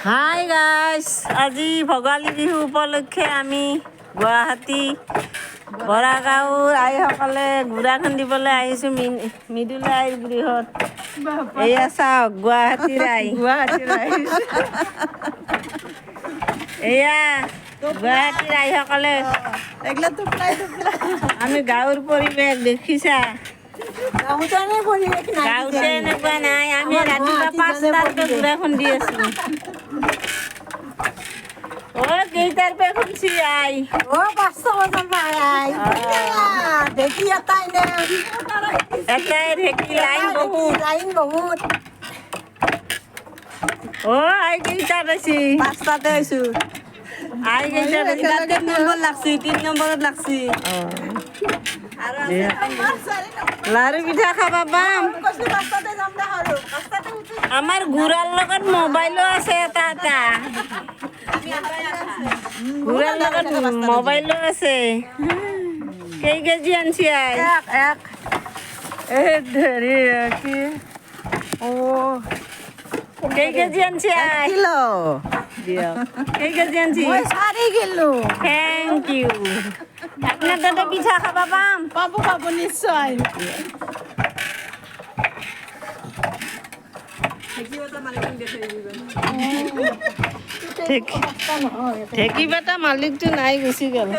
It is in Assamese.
হাই গাইছ, আজি ভোগালী বিহু উপলক্ষে আমি গুৱাহাটী বৰাগাঁৱৰ আইসকলে গুড়া খুন্দিবলৈ আহিছোঁ মৃদুলা আইৰ গৃহত। এয়া চাওক, গুৱাহাটীৰ আই। এয়া গুৱাহাটীৰ আইসকলে। এগলা টোপলাই টোপলাই। আমি গাঁৱৰ পৰিৱেশ দেখিছা। গাঁৱতে এনে পৰিৱেশ নাই। গাঁৱতে এনেকুৱা নাই। আমি ৰাতিপুৱা 5টাৰ পৰা গুড়া খুন্দি আছো। অ, কেইটাৰ পৰা খুন্দছি আই? অ, 5টা বজাৰ পৰা। ঢেঁকী এটাই নে? এটাই ঢেঁকী, লাইন বহুত। লাইন বহুত। অ আই, কেইটাত আছি? 5টাতে আইছো। আই, কেইটাত আছি? 3 নম্বৰ লাগছি, 3 নম্বৰত লাগছি। লাৰু পিঠা খাবা পাম। আমাৰ গুড়াৰ লগত মোবাইলো আছে এটা এটা। গুড়াৰ লগত মোবাইলো আছে। কেই কেজি আনছি আই? এক এক। এই হেৰি কি, অ। কেই কেজি আনছি আই? কিলো। দিয়ক, কেই কেজি আনছি? মই 4 কিলো। Thank U. আপোনাৰ তাতে পিঠা খাবা পাম? পাব পাব, নিশ্চয়। ঢেঁকী বাটা মালিকটো নাই, গুচি গ'ল।